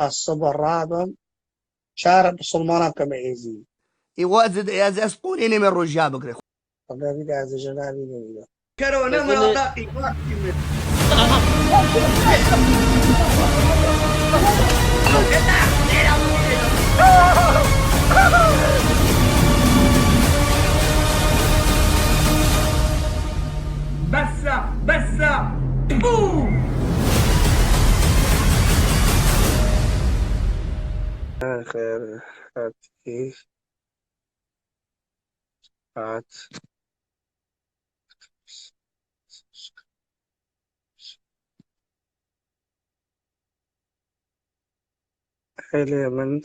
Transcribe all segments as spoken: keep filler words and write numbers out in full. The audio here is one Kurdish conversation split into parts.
Ez sibe rabim, çar bisilmanan keme êzî. Ê we ez, ez, ez qûnê nême rojiya bigire. Xwedê bî de ez jina bî nême. Kero ne mala da qî bak kî me. Bessa, bessa. Pû! Xêr, hat, hat. Hêlê min.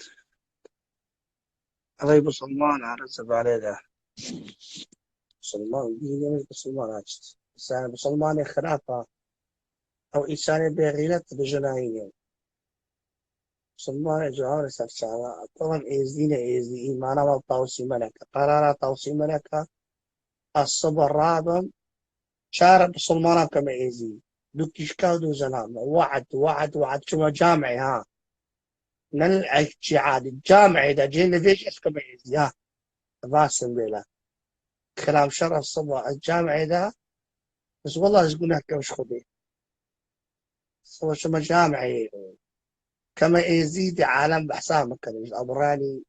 Elê bisilman here zibalê de. Bisilman, dînê min bisilman aç. Sen bisilmanê xirapa. Ew însanê bêxîret bi jinayî ne. Bisilmanê cihana serçava. Tawan êzdî ne êzdî. Îmana me Tawsî Melek e. Qerara Tawsî Melek e. Ez sibe rabim. Çar bisilmanan keme êzî. Du kîşka û du zelam. We'd, we'd, we'd. Çima camê ha. Ne li ev çi adî. Camê de cê nivêj ez keme êzî ha. Vasim bêla. Xilam şer ez sibe. Ez camê de. Ez wela ez guneh kem ji Xwedê. Sibe çima camê. Keme êzî di alem behsa min kirin. Ji Ebranî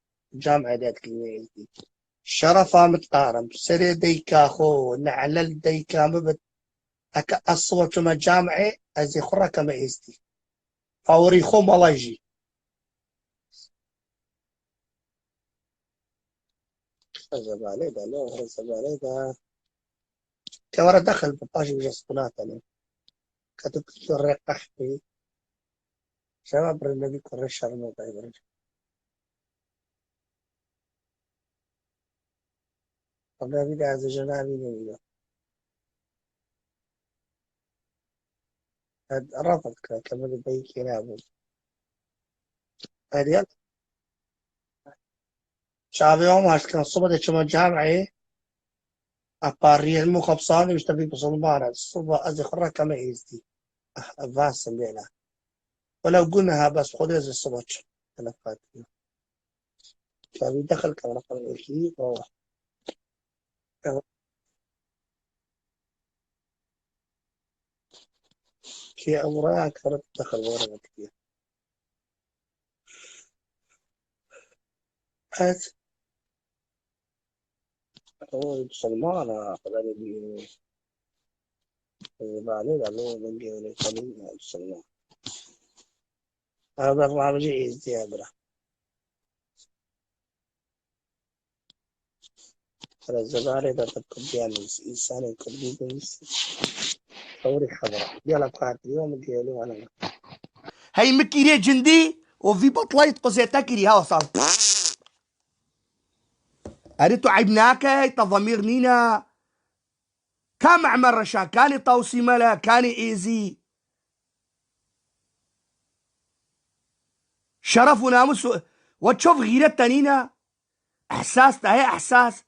camê de dikîne êzî. Şerefa min dikarim. Serê dayika xwe, ne'lel dayika min bit. Eke ez sibe çime camê, ez ê xwe re keme êzî. Fawirî xwe mala jî. Zebalê de, ne, zebalê de. Kewere dexil bi paşê bije skunatene. Ke tu kişî rê qehpî. Şeva birindevî kurê şermo dayê birê. Xwedê bî de ez jina bî nême. Ed rafat kira ke min dayikê nebû. Ed ya. Çavê wan maç dikin, sibe de çima camê, a pariyê min xwe bi sal nivîşte bî bisilman e. Sibe ez ê xwe re keme êzdî. Ah, vasim bêla. Welew guneh e, bes Xwedê ez ê sibe çim. Telefat. Çavî dexil keme raqem êkî, o. Kê ew raya kerib dexil were vekiriye. Ez ew bisilman a, xwedê bî. Balê de lo min gêrê xelî bisilman. Ev bernamecê êzdiye bira. Hele zebarê de te Kurdiya nivîs, însanên Kurdî dinivîs. Tewrî xebera. Gela partî yo min gêlê wana. Hey min kîrê cindî û vî batlayî quzê te kirî ha sal. Erê tu eyb nake, te zemîr nîne. Ka Me'mer Reşa, kanê Tawsî Mele, kanê Êzî. Şeref û namus û we çov xîret te nîne. Ehsas te heye, ehsas.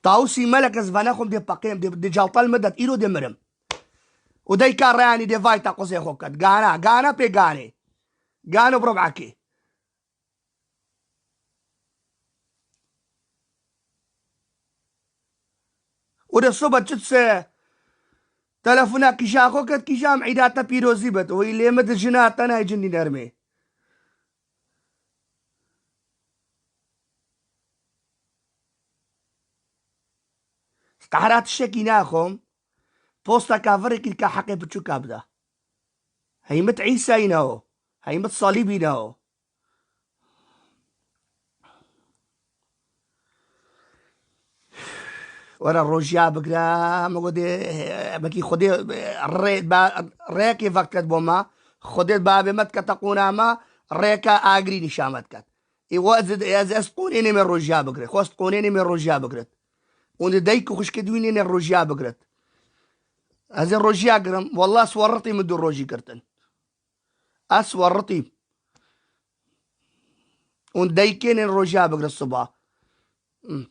Tawusî Melek ez vene xwe dê peqêm, dê, dê caltal me det, îro dê mirim. Û dey ka reyanî dê vay te quzê xwe ket. Gana, gana pê ganê. Gano bi rib'ekê. Û de soba çi se telefona kîja xwe ket, kîja em îda te pîrozî bet. Wî lê min di jina te nayê cindî nermê. Qehra tiştekî naxwim. Posteka virê kîrka heqê piçûka bida. Heymit Îsayî ne o. Heymit Salîbî ne o. Were rojiya bigre, me gotê, belkî Xwedê rê, ba, rêkê vektet bo me. Xwedê babê me dikete qûna me, rêka agirî nîşan me diket. Ê we ez, ez, ez qûnê nême rojiya bigre. Xwest qûnê nême rojiya bigret. Û di dayik û xwişkê di wî nêne rojiya bigret. Ez ê rojiya girim. Wallah, swerritî min du rojî girtin. Ez swerritî. Û dayikê nê rojiya bigre siba. Hmm.